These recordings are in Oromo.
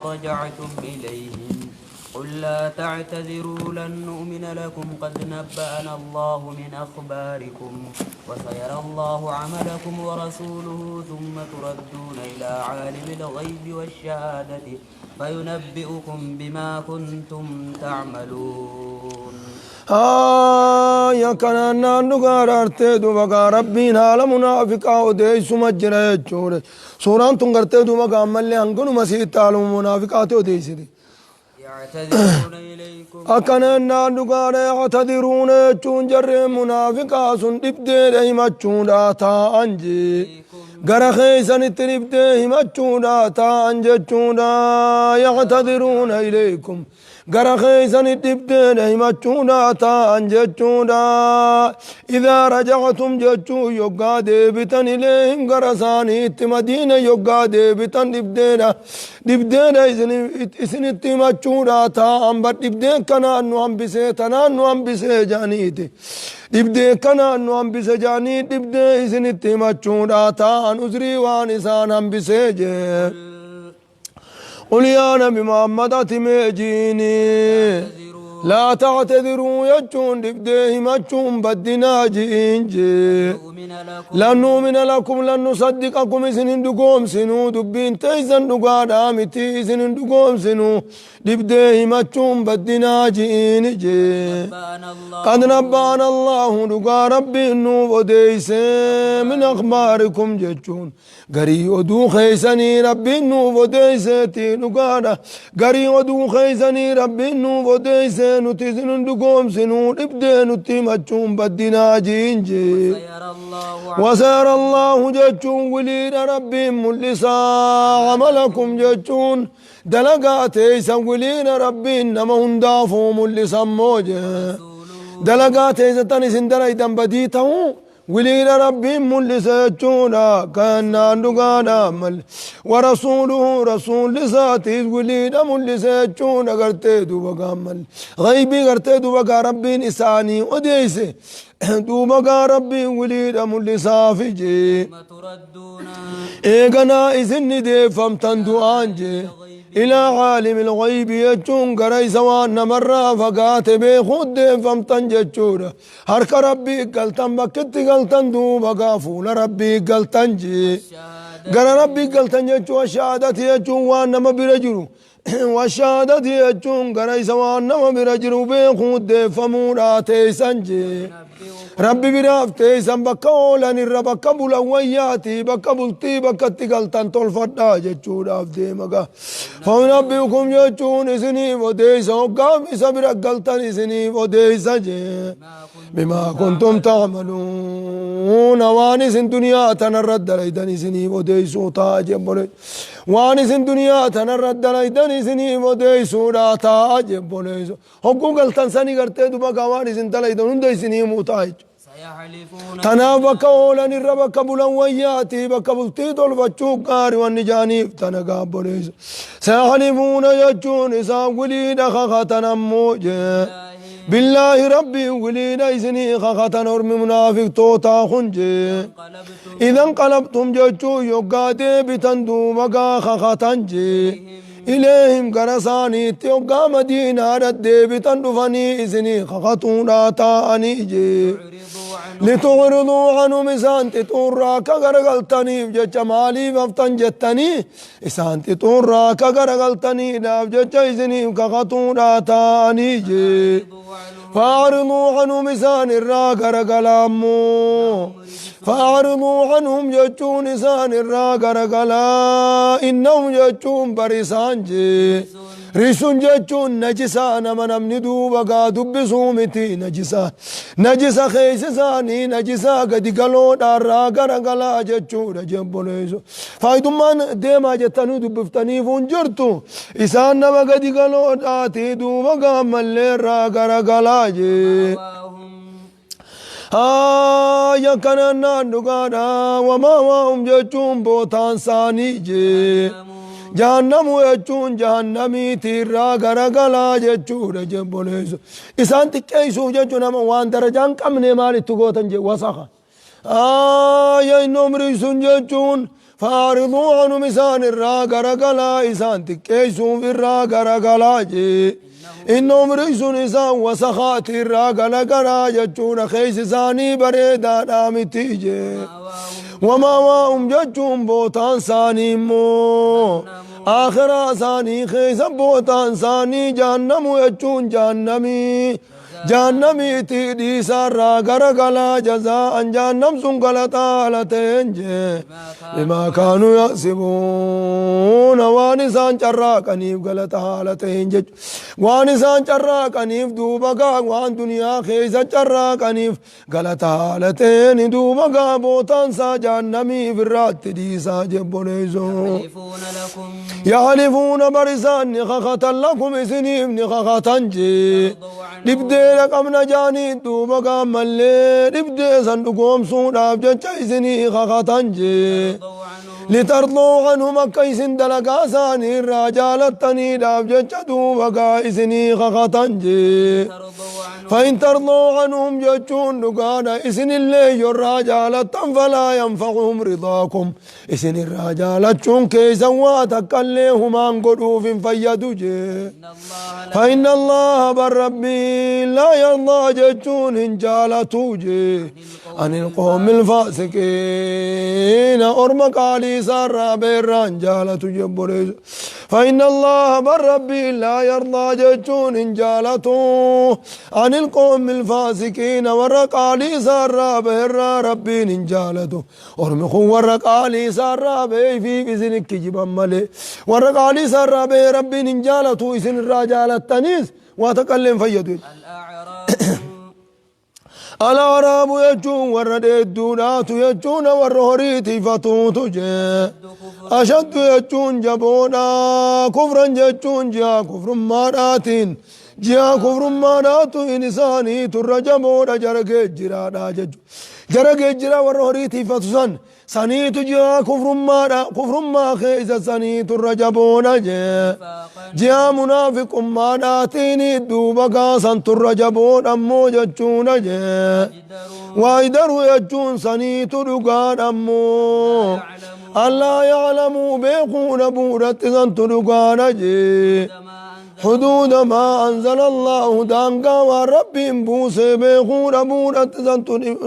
رجعتم إليهم قل لا تعتذروا لن نؤمن لكم قد نبأنا الله من أخباركم وسيرى الله عملكم ورسوله ثم تردون إلى عالم الغيب والشهادة فينبئكم بما كنتم تعملون. Aya kanaan dhugaa raartee duuba gaa Rabbiin haala munaafiqaa odeessuma jira jechuudha. Suuraan tun gartee duuba gaa ammallee hanganuma siitti haaluma munaafiqaati odeessiti. يعتذرون إليكم. Akkanannaan dhugaadha yactadiruuna jechuun jarreen munaafiqaa sun dhibdeedha himachuudha taa'an jee. Gara keeysanitti dhibdee himachuudha taa'an jechuudha yactadiruuna ilaykum. Gara keeysanitti dhibdeedha himachuudha taa'an jechuudha. Idaa rajactum jechuun yoggaa deebitan ileehim gara isaaniitti Madiina yoggaa deebitan dhibdeedha. Dhibdeedha isinitti himachuudha taa'an bar dhibdeen kanaan nu hambisee tanaan nu hambisee jedhaniiti. Dhibdee kanaan nu hambise jedhanii dhibdee isinitti himachuudha taa'an uzrii waan isaan hambisee jee. قل يا نبي محمد ati mee jiini لا تعتذروا jechuun dhibdee himachuun baddinaa ji'iin jee. نؤمن لكم. لن نؤمن لكم لن نصدقكم isin hin dhugoomsinuu dubbiin teeysan dhugaadhaa miti isin hin dhugoomsinuu dhibdee himachuun baddinaa ji'iin jee. نبأنا الله. قد نبأنا الله dhugaa Rabbiin nuuf odeeyse من أخباركم jechuun garii oduu keeysanii Rabbiin nuuf odeeyseeti dhugaadha garii oduu keeysanii Rabbiin nuuf odeeyse nuti isin hin dhugoomsinuu dhibdee nutti himachuun baddinaa jiin jee. سيرى الله وسيرى الله jechuun wiliidha Rabbiin mul'isaa عملكم jechuun dalagaa teeysan wiliidha Rabbiin nama hundaafuu mul'isan mooje. Dalagaa teeysatan isin dalaydan badii ta'uu wiliidha Rabbiin mul'isa jechuudha kannaan dhugaadha mal ورسوله rasuulli isaatiis wiliidha mul'isa jechuudha gartee duuba gaammal ghaybii gartee duuba gaa Rabbiin isaanii odeeyse duuba gaa Rabbiin wiliidha mul'isaafi jee. ثم تردون Eeganaa isinni deeffamtan du'aan jee إلى عالم الغيب jechuun gara isa waan namarraa fagaate beekuut deeffamtan jechuudha. Harka Rabbii galtan bakkitti galtan duuba gaa fuula Rabbii galtan jee. Gara Rabbii galtan jechuun shahaadati jechuun waan nama bira jiru. والشهادة jechuun gara isa waan nama bira jiru beekuut deeffamuudha teeysan jee. Rabbi biraaf teeysan bakka oolan irra bakka bulan wayyaati bakka bultii bakka itti galtan tolfadhaa jechuudhaaf deema gaa. فينبئكم jechuun isiniif odeeysa hoggaaf isa bira galtan isiniif odeeysa jee. بما كنتم تعملون waan isin duniyaa tanarra dalaydan isiniif odeeysuu ta'a jebbolee. Waan isin duniyaa tanarra dalaydan isiniif odeeysuudha ta'a jebboleeysu. Hogguu galtan sanii gartee duba gaa waan isin dalaydan hunda isinii himuu ta'a jechuudha. سيحلفون Tanaaf bakka oolan irra bakka bulan wayyaati bakka bultii tolfachuu gaari wanni jaaniif tana gaabboleessu. سيحلفون jechuun isaan wiliidha kakatan ammoo jee. بالله Rabbii wiliidha isinii kakatan ormi munaafiqtootaa kun jee. انقلبتم إذا انقلبتم jechuun yoggaa deebitan duuba gaa kakatan jee. إليهم gara isaaniitti yoggaa Madiinaadha deebitan dhufanii isinii kakatuudhaa taa'anii jee. تعرضوا عنهم. لتعرضوا عنهم isaan xixuurraa akka garagaltaniif jecha maaliif haftan jettanii isaan xixuurraa akka garagaltaniidhaaf jecha isiniif kakatuudhaa taa'anii jee. فأعرضوا عنهم isaan irraa garagalaammoo فأعرضوا عنهم jechuun isaan irraa garagalaa إنهم jechuun bar isaan jee رجس jechuun najisaa nama namni duuba gaa dubbisuu miti najisaa najisa keessa isaanii najisaa gadi galoodhaarraa garagalaa jechuudha jebboleessu faayidummaan deemaa jettanii dubbiftaniif hin jirtu isaan nama gadi galoodhaati duuba gaammallee irraa garagalaa jee. مأواهم. Aya kanannaan dhugaadha ومأواهم jechuun bootaan isaanii jee. جهنم jechuun jahannamiiti irraa garagalaa jechuudha jebboleessu. Isaan xiqqeessuuf jechuun nama waan darajaa hin qabne maalitti gootan jee wasaka. Aya إنهم رجس jechuun Fa'aariduu anhum isaan irraa garagalaa, isaan xiqqeessuuf irraa garagalaa jee. Innahum rijsun isaan wasakhaati irraa galagalaa jechuudha, keeysi isaanii bareedaadhaa miti jee. Wamaawaahum jechuun bootaan isaanii immoo aakhiraa isaanii keeysa bootaan isaanii jahannamu jechuun jahannamii. Jahannamiitii dhiisaarraa garagalaa jazaa'an jahannam sun galataa haala ta'een jee. Bimaa kaanuu yaksibuuna waan isaan carraaqaniif galata haala ta'een jechu. Waan isaan carraaqaniif duuba gaa waan duniyaa keessa carraaqaniif galata haala ta'een duuba gaa bootaan isaa jahannamiif irraatti dhiisaa jebboleessoo. يحلفون لكم Yahlifuuna bar isaan ni kakatan lakum isiniif ni kakatan jee. Dhibdeedha qabna jaanii duuba gaammallee dhibdee san dhugoomsuudhaaf jecha isinii kakatan jee. ترضوا عنهم Litarduu anhum akka isin dalagaa isaanii irraa jaalattaniidhaaf jecha duuba gaa isinii kakatan jee. ترضوا عنهم فإن ترضوا عنهم jechuun dhugaadha isinillee yorraa jaalattan falaa yanfa'uhum ridaakum isinirraa jaalachuun keessan waa takkallee humaan godhuuf hin fayyadu jee. إن الله لا فإن الله بر ربي لا يرضى jechuun hin jaalatu jee. عن القوم الفاسقين orma qaalii isaarraa beerraan jaalatu jebboleessu. فإن الله بر ربي لا يرضى jechuun hin jaalatu عن القوم الفاسقين warra qaalii isaarraa beerraa rabbiin hin jaalatu. Ormi kun warra qaalii isaarraa beefiif isin kijiban malee warra qaalii isaarraa bee rabbiin hin jaalatu isin irraa jaalattaniis waa takkallee hin fayyadu. الأعراب Al-Araabu jechuun warra dheedduudhaatu jechuun warra horii tiifatuutu jee. Ashaddu jechuun jaboodha. Kufran jechuun ji'a kufrummaadhaatiin. Ji'a kufrummaadhaatu in isaanii turra jaboodha jara geejjiraadha jechuudha. Jara geejjiraa warra horii tiifatu san saniitu ji'a kufrummaadha. Kufrummaa keessa saniitu irra jaboodha jee. Ji'a munaafiqummaadhaatiin duuba gaasan turra jaboodha ammoo jechuudha jee. Waayidaru jechuun saniitu dhugaadha ammoo. Allaa ya'lamuu beekuu dhabuudhatti santu dhugaadha jee. ما أنزل حدود ما أنزل الله daangaa waan rabbiin buusee beekuu dhabuudhatti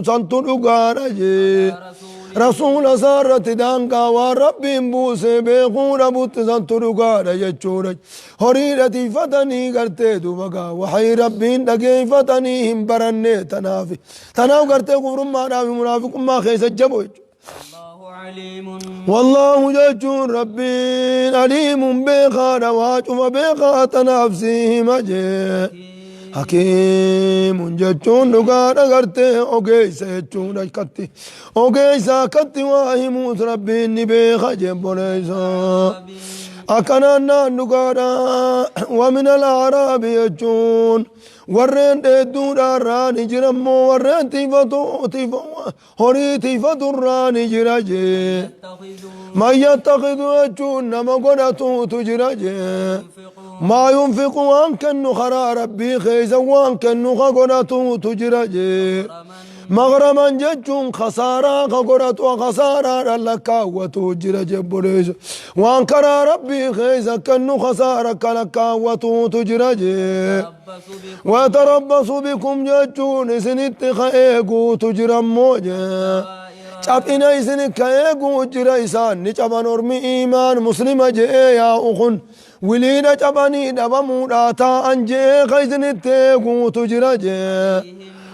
santu dhugaadha jee. رسول Rasuula isaarratti daangaa waan rabbiin buusee beekuu dhabutti santu dhugaadha jechuudha. Horiidha tiifatanii gartee duuba gaa waxii rabbiin dhageeffatanii hin baranne tanaaf. Tanaaf gartee kufrummaadhaaf munaafiqummaa keessa jabo jechuudha. الله عليم والله jechuun rabbiin aliimun beekaadha waa cufa beekaa tanaaf sii hima jee. Hakiimun jechuun dhugaadha gartee ogeessa jechuun akkatti ogeessa akkatti waa himuus rabbiin ni beeka jebboleessa. Akkanaan naan dhugaadha ومن الأعراب jechuun warreen dheedduudhaarraa ni jira immoo warreen tiifatu horii tiifaturraa ni jira jee. يتخذون من يتخذ jechuun nama godhatuutu jira jee. ما ينفق waan kennu karaa rabbii keessa waan kennu ka godhatuutu jira jee. مغرما jechuun khasaaraa ka godhatu khasaaraadhaan lakkaawwatu jira jebboleessa. Waan karaa rabbii keessa kennu khasaara ka lakkaawwatuutu jira jee. يتربص بكم ويتربص بكم jechuun isinitti ka eeguutu jira immoo jee. Caphina isin ka eeguu jira isaan ni caban ormi iimaan muslima je'ee yaa'u kun wiliidha cabanii dhabamuudhaa taa'an je'ee ka isinitti eeguutu jira jee.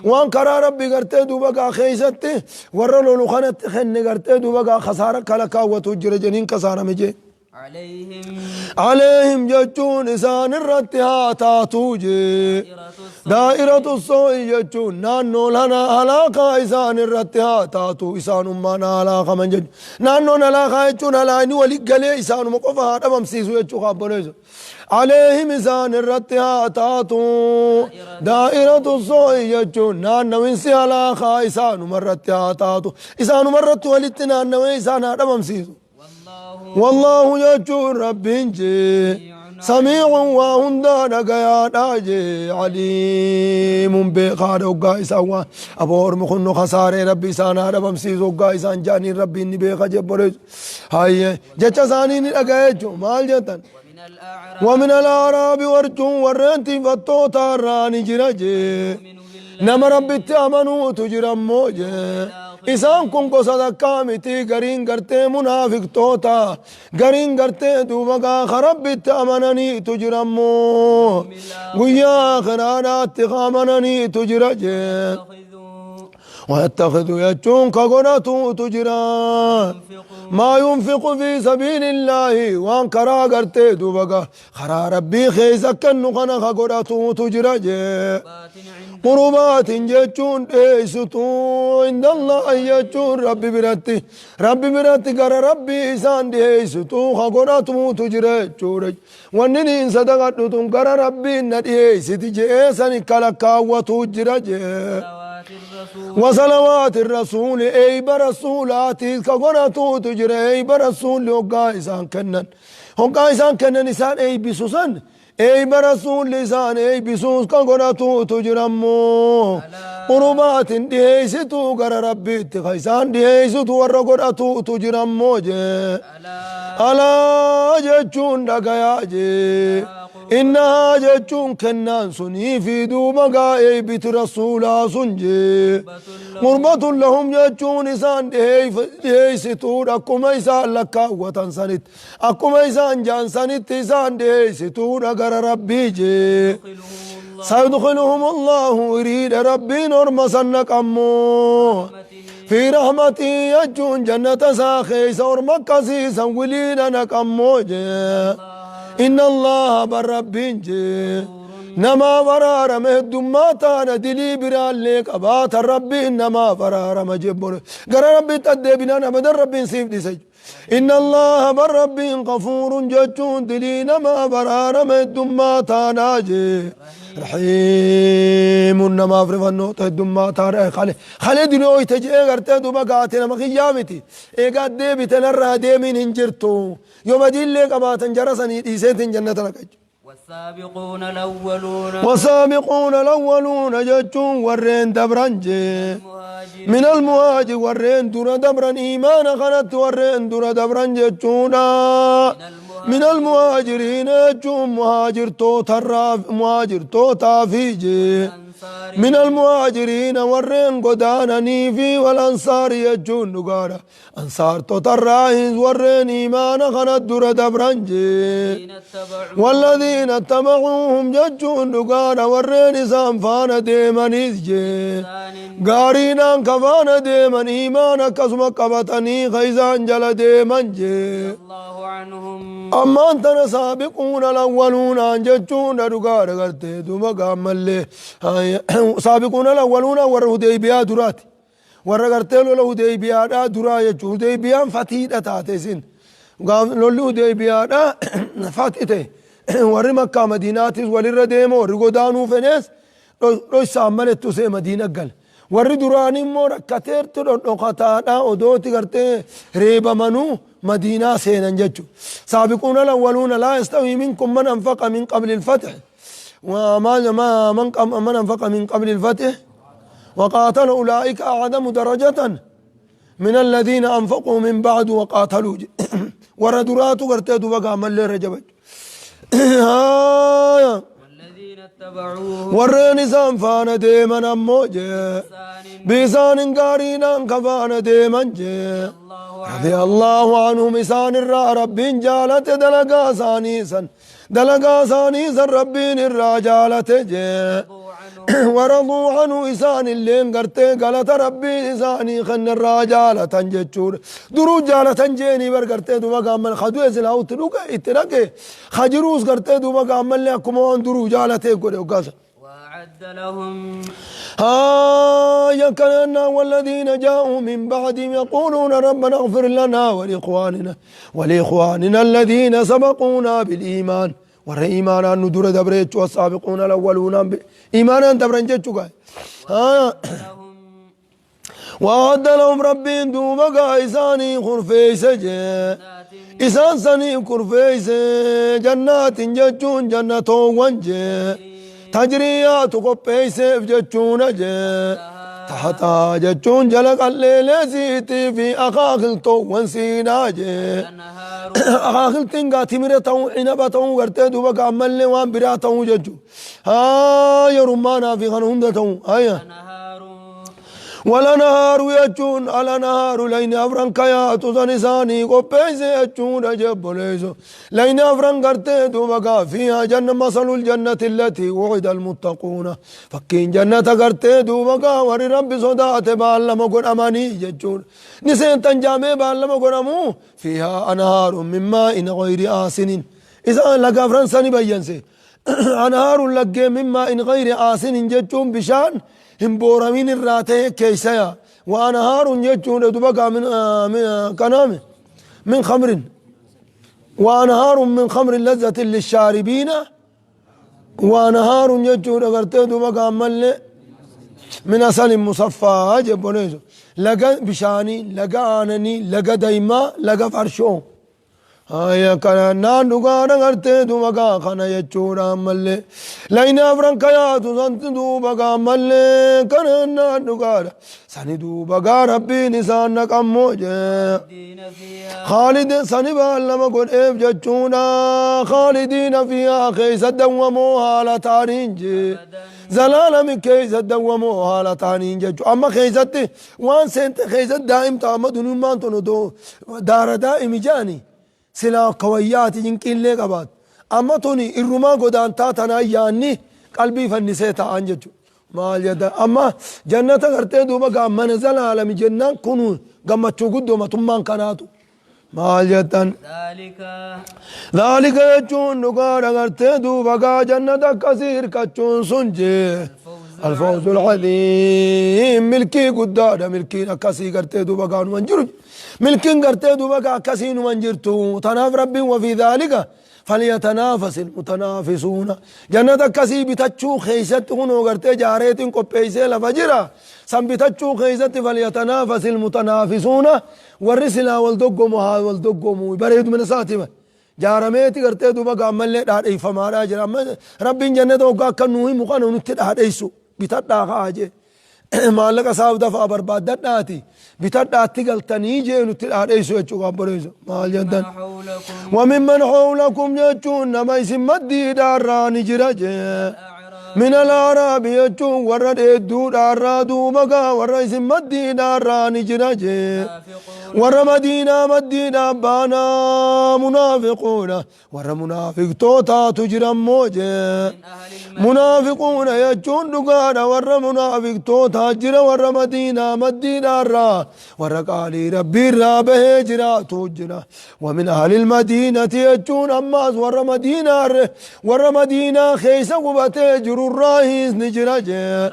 Waan karaa rabbi gartee duuba gaa keeysatti warra lolu kanatti kenne gartee duuba gaa khasaara kala kaawwatu jira jeniin kasaarame jee. عليهم عليهم jechuun isaan irratti haa taatuu jee. دائرة السوء jechuun naannoon halaakaa isaan irratti haa taatu isaanummaan halaakaman jechuun. Naannoon halaakaa jechuun halaayni wali galee isaanuma qofa haa dhabamsiisu jechuu kaabboleessu. عليهم isaan irratti haa taatu. دائرة السوء jechuun naannawinsi halaakaa isaanuma irratti haa taatu. Isaanuma irratti walitti naannawee isaan haa dhabamsiisu. والله والله jechuun rabbiin jee. Samiicun waa hundaa dhagayaadha jee aliimun beekaadha. Hoggaa isaan waan aboo ormi kun nu kasaaree Rabbi isaan haa dhabamsiisu hoggaa isaan ja'aniin Rabbiin ni beeka jee obboleessu. Hayyee jecha isaanii ni dhagaya jechuun maal jettan? ومن الأعراب warchuun warreen tiifattoota irraa ni jira jee nama Rabbitti amanuutu jira immoo jee. Isaan kun gosa takkaa miti, gariin gartee munaafiqtoota, gariin gartee duuba gaafa Rabbitti amananiitu jira immoo guyyaa akhiraadhaatti amananiitu jira jee. ويتخذ jechuun ka godhatuutu jira ما ينفق في سبيل الله waan karaa gartee duuba karaa Rabbii keessa kennu kana ka godhatuutu jira jee. قربات jechuun dhiyeessituu, عند الله jechuun Rabbi biratti, Rabbi biratti gara Rabbii isaan dhiyeessituu ka godhatuutu jira jechuudha. Wanni niin sadaqadhu tun gara Rabbiin na dhiyeessiti jee sani kalakkaawwatu jira jee. وصلوات الرسول eeyba rasuulaatiis ka godhatuutu jira. Eeyba rasuulli hoggaa isaan kennan, hoggaa isaan kennan isaan eeybisu san, eeyba rasuulli isaan eeybisuus ka godhatuutu jirammoo. قربات dhiheeysituu gara Rabbiitti ka isaan dhiheeysitu warra godhatuutu jirammoo jee. ألا jechuun dhagayaa jee. إنها jechuun kennaan sunii fi duuba gaa eeybiti rasuulaa sun jee قربة لهم jechuun isaan dhiheeysituudha. Akkuma isaan lakkaawwatan sanitti, akkuma isaan jaan sanitti isaan dhiheeysituudha gara Rabbii jee. سيدخلهم الله يريد ربي نورما سنك أمو في رحمته jechuun jannata isaa keessa orma akkasiisan wiliidha naqammoo jee. إن الله bar Rabbiin jee namaa faraarama heddummaa taana dilii biraallee qabaatan Rabbiin namaa faraarama jebbore gara Rabbitti addeebinaan abadan Rabbiin siif dhise. إن الله bar Rabbiin غفور jechuun dilii namaa faraarama heddummaa taanaa jee, رحيم namaaf rifannoota heddummaa taana. Kale kale dilooyte jee gartee duba gaate nama kiyyaa miti eegaa deebite narraa deemiin hin jirtu yoo badiillee qabaatan jara sanii dhiiseetiin jannata naqa. والسابقون الأولون والسابقون الأولون jechuun warreen dabran jee. المهاجرين من المهاجر warreen dura dabran, iimaana kanatti warreen dura dabran jechuudha. من المهاجرين jechuun muhaajirtootarraa, muhaajirtootaa fi jee. الأنصار من المهاجرين warreen godaananii fi والأنصار jechuun dhugaadha, ansaartotarraahis warreen iimaana kana dura dabran jee. الذين اتبعوا والذين اتبعوهم jechuun dhugaadha, warreen isaan faana deemanis jee. بإحسان Gaariidhaan ka faana deeman, iimaan akkasuma qabatanii ka isaan jala deeman jee. الله عنهم Ammaan tana سابقون الأولون jechuudha dhugaadha gartee duuba gaammallee سابقون الأولون warra Hudeybiyaa duraati, warra gartee lola Hudeybiyaadhaa duraa jechuu. Hudeybiyaan fatiidha taate isin gaaf lolli Hudeybiyaadhaa fati ta'e warri Makkaa Madiinaatis walirra deema, warri godaanuu fedhees dhoysaan malettu see Madiina gala, warri duraanii immoo rakkateertu dhodhokataadha odooti gartee reebamanuu Madiinaa seenan jechu. سابقون الأولون لا يستوي منكم من أنفق من قبل الفتح وما ما من من أنفق من قبل الفتح وقاتل أولئك أعظم درجة من الذين أنفقوا من بعد وقاتلوا. Warra duraatu gartee duba gaamallee irra jabaju. والذين اتبعوهم Warreen isaan faana deeman ammoo jee بإحسان بإحسان gaariidhaan ka faana deeman jee. الله رضي الله عنهم isaan irraa Rabbiin jaalate, dalagaa isaanii san, dalagaa isaanii san Rabbiin irraa jaalate jee. عنهم ورضوا عنه isaan illeen gartee galata Rabbiin isaanii kan irraa jaalatan jechuudha. Duruu jaalatan jeeni bar gartee duba gaamman kaduu silaawutti dhuge itti dhaqe kajiruus gartee duba gaammallee akkuma waan duruu jaalatee godhe hoggaasa. وأعد لهم آية كان والذين جاءوا من بعدهم يقولون ربنا اغفر لنا ولإخواننا الذين سبقونا بالإيمان. Warra iimaanaan nu dura dabre jechuu, السابقون الأولون iimaanaan dabran jechuu gaa. لهم وأعد لهم Rabbiin duuba gaa isaanii kurfeeyse jee. جنات Isaan saniif kurfeeyse. Jannaatin jechuun jannatoowwan jee. Tajrii yaatu qopheeyseef jechuudha jee. Tahataa jechuun jala qalleelee siitii fi akaakiltoowwan siidhaa jee. Akaakiltiin gaa timira ta'uu, inaba ta'uu gartee duuba gaa ammallee waan biraa ta'uu jechuudha. Haaya rummaanaa fi kana hunda ta'uu. Haya. Walanahaaru jechuun alanahaaru layni afran kayaatu san isaanii qopheesse jechuudha jebboleeyso. Layni afran gartee duuba gaa fiihaa janna masalul jannati allatii wu'ida almuttaquuna. Fakkiin jannata gartee duuba gaa warri Rabbi sodaate baallama godhamanii jechuudha. Ni seentan jaamee baallama godhamu fiihaa anhaarun min maa'in ghayri aasinin. Isaan laga afran sani bayyanse. Anhaarun laggeen min maa'in ghayri aasinin jechuun bishaan hin booramin irraa ta'e keessa yaa. Wa anhaarun jechuun duba gaa min kanaame min khamrin. Wa anhaarun min khamrin lazzatin lishaaribiina. Wa anhaarun jechuun agartee duba gaa ammallee min asalin musaffaa jebboleessu. Laga bishaanii, laga aananii, laga daymaa, laga farshoo. Haya kana naan dhugaadha gartee duuba gaa kana jechuudha ammallee layni afran kayaatu santi duuba gaa ammallee kana naan dhugaadha sani duuba gaa rabbiin isaan naqammoo jee khaalid sani baallama godheef jechuudha khaalidiina fiihaa keessa dawwamoo haala taaniin jee zalaalami keessa dawwamoo haala taaniin jechuu amma keessatti Waan seente keessatti daa'imta amma duniyummaan tun odoo daara daa'imi jedhani silaa akka wayyaati cinqiillee qabaat. Amma tuni irrumaa godaantaa tanaa yaanni qalbii fannisee taa'an jechuudha. Maal jedha amma jannata gartee duuba gaa mana zalaalami jennaan kun gammachuu guddoo matummaan kanaatu. Maal jettan? Dhaalika. Dhaalika jechuun dhugaadha gartee duuba gaa jannata akkasii hirkachuun sun jee. Alfawzul aziim milkii guddaadha milkiin akkasii gartee duuba gaa numan jiru. Milkiin gartee duuba gaa akkasii numan jirtu. Tanaaf rabbiin wafii dhaalika falyatanafasil mutanaafisuuna. Jannata akkasii bitachuu keessatti kunoo gartee jaareetiin qopheessee lafa jira. San bitachuu keessatti falyatanafasil mutanaafisuuna. Warri silaa wal doggomu haa wal doggomu bareedumina isaati bar. Jaarameeti gartee duuba gaa ammallee dhaadheeffamaadhaa jira. Amma Rabbiin jannata hoggaa akka nuu himu kana nutti dhaadheessu bitadhaa ka'aa jee. Maallaqa isaaf dafaa barbaaddadhaati bitadhaatti galtanii jee nutti dhaadheessu jechuu qaabboleessu. Maal jettan? Wamimman hawlakum jechuun nama isin maddiidhaarraa ni jira jee. Min al-A'raabi jechuun warra dheedduudhaarraa duuba gaa warra isin maddiidhaarraa ni jira jee. Warra Madiinaa maddiidhaa baanaa munaafiquuna warra munaafiqtootaatu jira immoo jee. Munaafiquuna jechuun dhugaadha warra munaafiqtootaa jira warra Madiinaa maddiidhaarraa warra qaalii Rabbiirraa bahee jiraatu jira. Wa min ahlil madiinati jechuun ammaas warra madiinaarre warra madiinaa keessa qubatee jirurraahiis ni jira jee.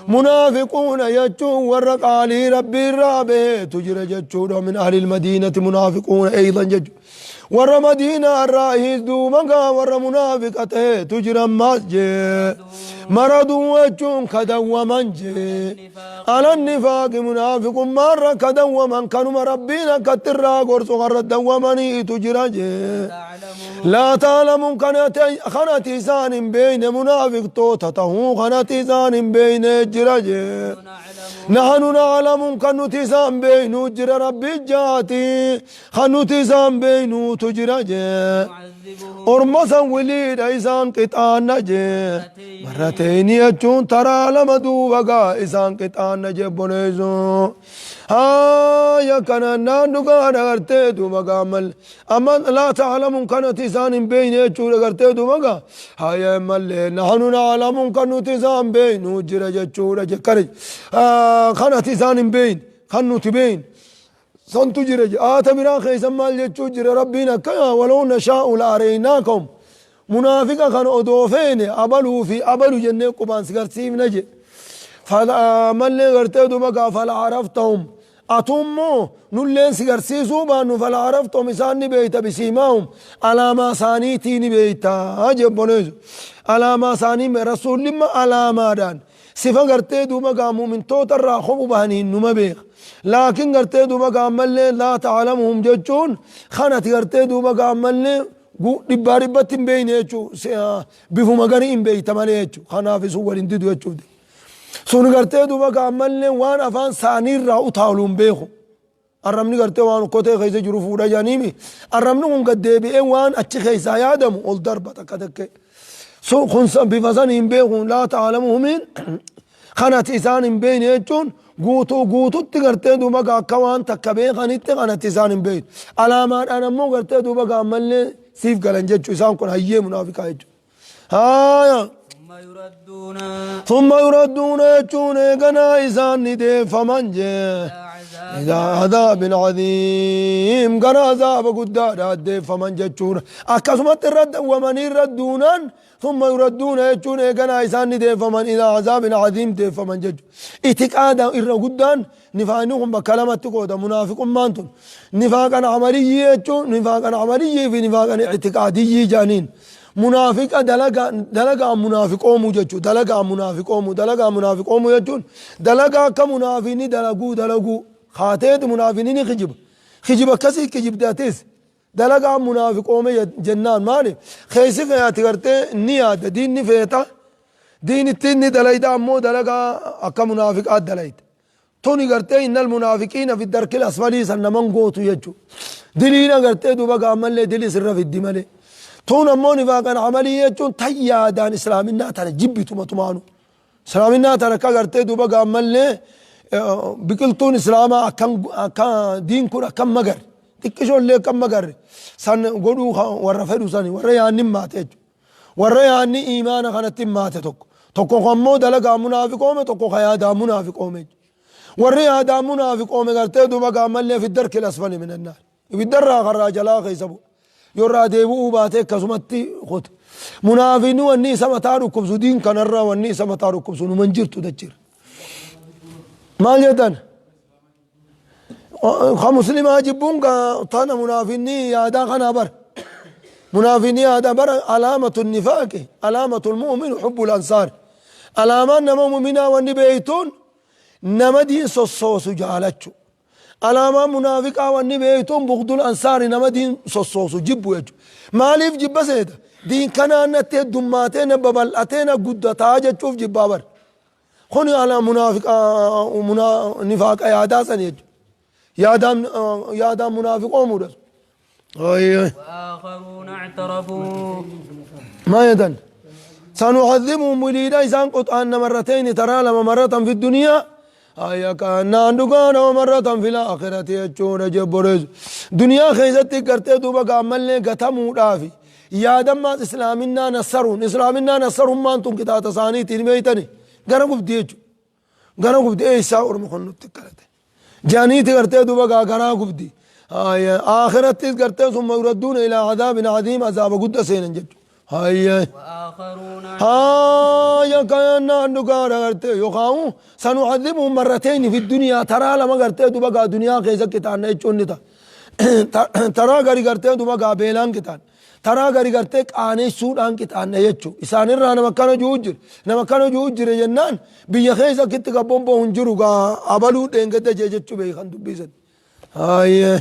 Munaafiquuna jechuun warra qaalii Rabbiirraa baheetu jira jechuudha. Min ahlil madiinati munaafiquuna eeydan jechuudha. Warra madiinaa irraahiis duuba gaa warra munaafiqa ta'eetu jira ammaas jee. Maraduu jechuun ka dawwaman jee. Alan nifaaqi munaafiqummaarra ka dawwaman kanuma Rabbiin akkatti irraa gorsu karra dawwamaniitu jira jee. Laa taalamuun kan ati isaan hin beeyne munaafiqtoota tahuu kan ati isaan hin beeyne jira jee. Nahanu na'lamuun kan nuti isaan beeynu jira Rabbi jaati kan nuti isaan beeynuutu jira jee. Orma san wiliidha isaan qixaanna jee. Marrateyni jechuun taraa lama duuba gaa isaan qixaanna jee boleessu. Haaya kana naan dhugaa dhagartee duuba gaa mal amma laa ta'lamuun kanati isaan hin beeyne jechuudha gartee duuba gaa haaya mallee nahanu na'lamuun kan nuti isaan beeynu jira jechuudha jekkare kanati isaan hin beeyne kan nuti beeyne. Santu jira je. Aayata biraa keessa maal jechuu jira Rabbiin akkana walaw nashaa'u la araynaakahum munaafiqa kana odoo feene abaluu fi abalu jennee qubaan si garsiifna je. Fala mallee gartee duba gaa fala araftahum atummoo nulleen si garsiisuu baannu fala araftahum isaan ni beeyta bisiimaahum alaamaa isaaniitii ni beeyta je obboleessu. Alaamaa isaanii rasuullimma alaamaadhaan sifa gartee duuba gaa mu'mintoota irraa kophu bahaniin numa beeka. Laakiin gartee duuba gaammallee laa ta'alamuhum jechuun kanati gartee duuba gaammallee dhibbaa dhibbatti hin beeyne jechuu, bifuma garii hin beeyta malee jechuu. Kanaaf sun wal hin didu jechuuf. Sun gartee duuba gaammallee waan afaan saaniirraa utaalu hin beeku. Arrabni gartee waan okkotee keessa jiru fuudha jedhaniimi. Arrabni kun gad deebi'ee waan achi keessaa yaadamu ol darba takka takke. Sun kun bifa san hin beeku. Laa ta'alamuhumiin kanati isaan hin beekne jechuun guutuu guututti gartee duuba akka waan takka beekanitti kanatti isaan hin beekne. Alaamaadhaan ammoo gartee duuba ammallee siif galan jechuu, isaan kun hayyee munaafiqaa jechuudha. Haaya. ثم يردون ثم يردون jechuun eeganaa isaan ni deeffaman jee. إلى عذاب إلى عذاب عظيم, gara azaaba guddaadha deeffaman jechuudha. Akkasumatti irra dawwamanii irra duunaan, ثم يردون jechuun eeganaa isaan ni deeffaman, إلى عذاب عظيم deeffaman jechuudha. Itiqaada irra guddaan nifaaqni kun bakka lamatti qooda. Munaafiqummaan tun نفاقا عملي jechuun نفاقا عملي fi نفاقا اعتقادي jaaniin. Munaafiqa dalagaa dalagaa munaafiqoomuu jechuudha. Dalagaa munaafiqoomuu, dalagaa munaafiqoomuu jechuun dalagaa akka munaafiqni dalaguu dalaguu haateeti. Munaafiqni ni kijiba, kijiba akkasii kijibdatis dalagaa munaafiqoome jennaan. Maali keessa fe'ati gartee ni yaada, diinni feeta, diinitti ni dalayda, ammoo dalagaa akka munaafiqaa dalayda. Tuni gartee إن المنافقين في الدرك الأسفل san naman gootu jechuudha. Diliina gartee duuba gaammallee dilii sirra fiddi malee. Tun ammoo نفاقا عملي jechuun tan yaadaan islaaminaa tana jibbituma tumaanu. Islaaminaa tana akka gartee duuba gaammallee biqiltuun islaamaa akkan akka diin kun akkan magarre, xiqqishoollee akkan magarre san godhuu warra fedhu sani, warra yaanni maate jechuudha. Warra yaanni iimaana kanatti maate tokko. Tokko ammoo dalagaa munaafiqoome, tokko ka yaadaa munaafiqoome. Warri yaadaa munaafiqoome gartee duuba gaammallee في الدرك الأسفل من النار, ibiddarraa karraa jalaa keessa bu'a. Yorraa deebi'uu baatee akkasumatti kuta. Munaafiqni wanni isa mataa dhukkubsu, diin kanarraa wanni isa mataa dhukkubsu numan jirtu dachira. Maal jettan? Ka muslimaa jibbuun tana munaafiqni yaadaa kanaa bara. Munaafiqni yaadaa bara. علامة النفاق، علامة المؤمن حب الأنصار. Alaamaan nama mu'minaa wanni beeytuun nama diin sossoosu jaalachu. Alaamaan munaafiqaa wanni beeytuun بغض الأنصار, nama diin sossoosu jibbu jechuudha. Maaliif jibba seeta? Diin kanaan natti heddummaatee, na babal'atee, na guddataa jechuuf jibbaa bara. Kuni ala munaafiqaa nifaaqa yaadaa sani jechuudha. Yaadaan yaadaan munaafiqoomuudha. وآخرون اعترفوا ما يدن سنعذبهم وليدا إسان قطعا مرتين ترى لما مرة في الدنيا آية كأنان دقانا ومرة في الآخرة يجون جبرز. دنيا خيزتي قرتي دوبا قامل لي قتمو دافي يا دم إسلامنا نصرون، إسلامنا نصرون. ما أنتم كتاب ثاني تنميتني غرا قبدي غرا قبدي إيه ساور مخنو تكرته جانيتي قرتي دوبا غرا قبدي آية آخرت قرتي ثم يردون إلى عذاب عظيم, عذاب قد سينا جج هاي. وآخرون هاي كأن دقارا قرتي يخاو سنعذبهم مرتين في الدنيا ترى لما قرتي دوبا دنيا كيسا كتان يچوني ترى غري قرتي دوبا بيلان كتان taraa gari gartee qaaneessuudhaan qixaanna jechuu. Isaanirraa nama akkana jiru jira, nama akkana jiru jira jennaan biyya keessa akkitti gabboon hin jiru gaa abaluu dheengadda jee jechuu beekan dubbisan. Hayyee.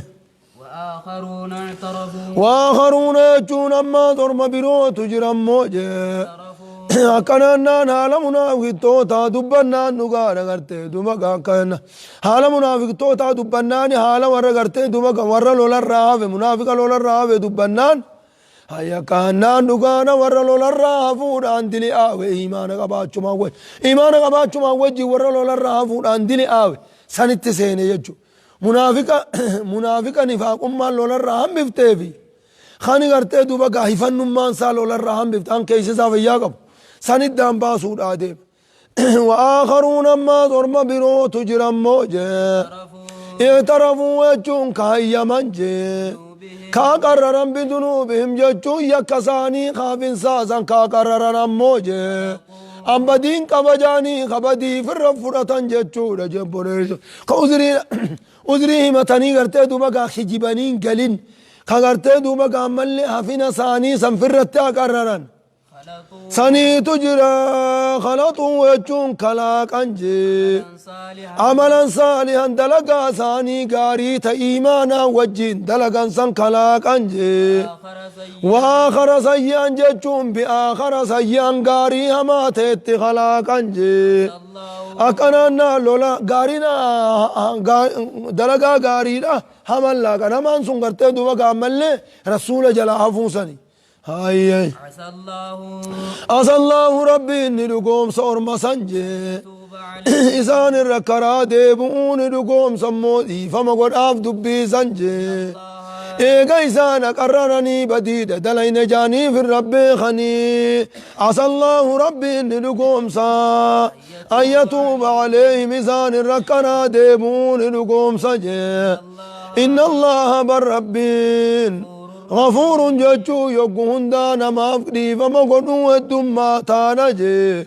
وآخرون اعترفوا وآخرون jechuun ammaa torma birootu jirammoo jee. اعترفوا Akkanannaan haala munaafiqtootaa dubbannaan dhugaadha gartee duba akkana haala munaafiqtootaa dubbannaan, haala warra gartee duba warra lolarraa hafe, munaafiqa lolarraa hafe dubbannaan, hayya kaannaan dhugaana warra lolarraa hafuudhaan dili aawe, imaana qabaachumaan wajji, imaana qabaachumaan wajji warra lolarraa hafuudhaan dili aawe sanitti seene jechuudha. Munaafiqa munaafiqa nifaaqummaan lolarraa hambifteefi kani gartee duba gaa hifannummaan isaa lolarraa hambifte an keessa isaa fayyaa qabu saniddaan baasuudhaa deema. وآخرون ammaa orma birootu jirammoo jee. اعترفوا اعترفوا jechuun kaayyaman jee. Kaa qarraran بذنوبهم jechuun yakka isaanii kaafinsaasan kaa qarraran ammoo jee. Ambadiin qabajaanii kabadii firra fudhatan jechuudha jebboleessu. Ka uzrii uzrii himatanii gartee duba gaa kijibanii galin, ka gartee duba gaa ammallee hafina isaanii san firratti haa qarraran. خلطوا Saniitu jira khalaxuu jechuun kalaaqan jee. عملا صالحا Amalan saalihan dalagaa isaanii gaarii ta iimaanaa wajjin dalagan san kalaaqan jee. آخر سيئا وآخر سيئا jechuun bi'aakhara sayyi'an gaarii hamaa ta'etti kalaaqan jee. الله Akkanaan naa lola gaariin dalagaa gaariidha haman laaqan hamaan sun gartee duuba gaammallee rasuula jalaa hafuusani. Hayyee. عسى الله Asallaahu rabbiin ni dhugoomsa orma san jee. يتوب عليه Isaan irra karaa deebi'uu ni dhugoomsa immoo dhiifama godhaaf dubbii san jee. الله Eega isaan aqarraranii badiidha dalayne jaaniif irra beekanii. Asallaahu rabbiin ni dhugoomsa. An yatuuba caleehim isaan irra karaa deebi'uu ni dhugoomsa jee. Inna Allaha bar rabbiin. Ghafuurun jechuu yoggu hundaa namaaf dhiifama godhuu heddummaa taana jee.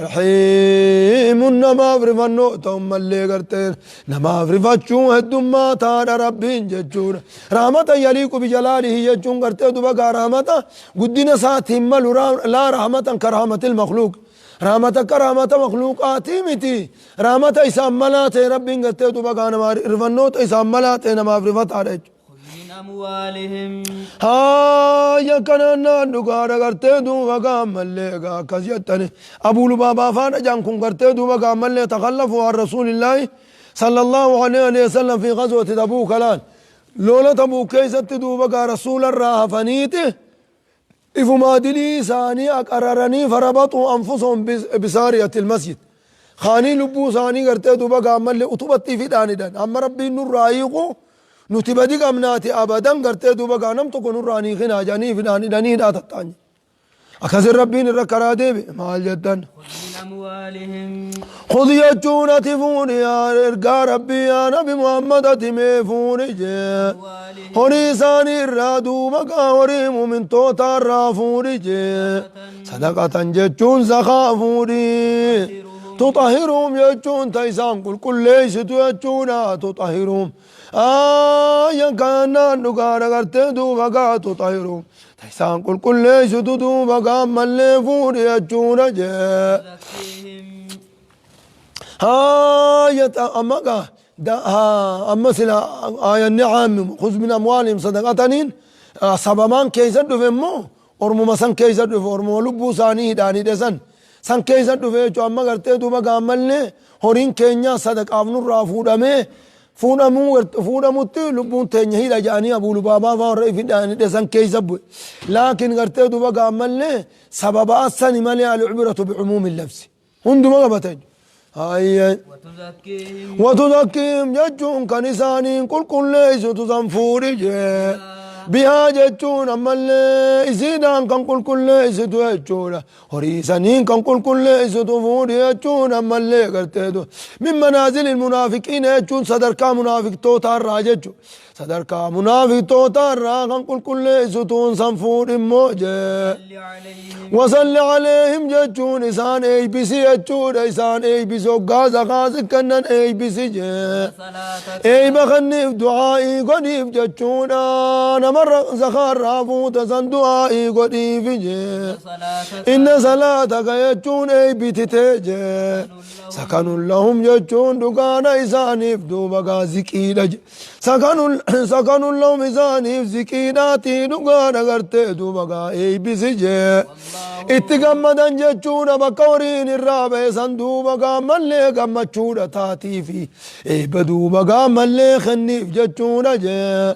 Rahiimun namaaf rifannoo ta'u mallee garteen namaaf rifachuu heddummaa taadha rabbiin jechuudha. Rahmata yaliiqu bijalaalihi jechuun gartee duba gaa rahmata guddina isaatiin malu laa rahmatan ka rahmatil makhluuq. Rahmata akka rahmata makhluuqaatii miti. Rahmata isaan malaa ta'e rabbiin gartee duba gaa namaa rifannoota isaan malaa ta'e namaaf rifataadha jechuudha. خذ من أموالهم Haaya kanaan naan dhugaadha gartee duuba gaammallee egaa akkas jettani. Abuu Lubaabaa faana jaan kun gartee duuba gaammallee takallafuu an rasuulillaahi sallallahu alaihi wa sallam fi ghazwati Tabuuk laal. Lola Tabuuk keessatti duuba gaa rasuularraa hafaniiti ifumaa dilii isaanii aqararanii farabaxuu anfusahum bisaariyatil masjid. Kaanii lubbuu isaanii gartee duuba gaammallee utubatti fidhaanidhan. Amma rabbiin nurraa hiiku nuti badi qabnaati abadan gartee duuba gaa nam tokko nurraa hin hiikinaa jedhanii fidhaanidhanii hidhaa tattaanye. Akkasin rabbiin irra karaa deebi maal jettan. خذ من أموالهم خذ jechuun ati fuudhi yaa ergaa rabbii yaa nabi Muhammad ati mee fuudhi jee. أموالهم Horii isaanii irraa duuba gaa horii mumintoota irraa fuudhi jee. Sadaqatan jechuun zakaa fuudhi. Tuxahiruhum jechuun ta isaan qulqulleessitu jechuudha tuxahiruhum. Ayyan kanaan dhugaadha gartee duuba gaa tuxahiruhum. Ta isaan qulqulleessitu duuba gaa ammallee fuudhi jechuudha jee. تزكيهم هاية أما أما سلا آية النعم خذ من أموالهم صدقة سببان كيسا دفمو أرمو سن كيسا دف أرمو لبو ساني داني دسن سن كيسا دف جو أما قرتي دوبا قامل هورين كينيا صدق أفنو رافودامي fuudhamutti lubbuun teenya hidha jedhanii abuu lubaabaa fa'aa warra ifidhaani dhesan keessa bu'e. Laakiin gartee duuba gaammallee sababa asani malee al-ibratu bi'umuumi lafsi. Hunduma qabata jechuudha. Hayyee. وتزكيهم وتزكيهم jechuun kan isaaniin qulqulleessitu san fuudhi jee. Bihaa jechuun ammallee isiidhaan kan qulqulleessitu jechuudha. Horii saniin kan qulqulleessitu fuudhi jechuun ammallee garteetu. Min manaazilil munaafiqiina jechuun sadarkaa munaafiqtootaa irraa jechuudha. Sadarkaa munaafiqtootaa irraa kan qulqulleessituun san fuudhi immoo jee. صل عليهم وصل عليهم jechuun isaan eeybisi jechuudha isaan eeybisi hoggaa zakaa si kennan eeybisi jee. صلاتك Eeyba kenniif du'aa'ii godhiif jechuudha namarra zakaarraa fuuta san du'aa'ii godhiif jee. صلاتك Inna salaataka jechuun eeybititee jee. Sakanun lahum jechuun dhugaana isaaniif duuba gaa ziqiidha je. Sakanun lahum isaaniif ziqiidhaatii dhugaadha gartee duuba gaa eeybisi jee. Itti gammadan jechuudha bakka horiin irraa ba'e san duuba gaammallee gammachuudha taatii fi eebba duuba gaammallee kenniif jechuudha jee.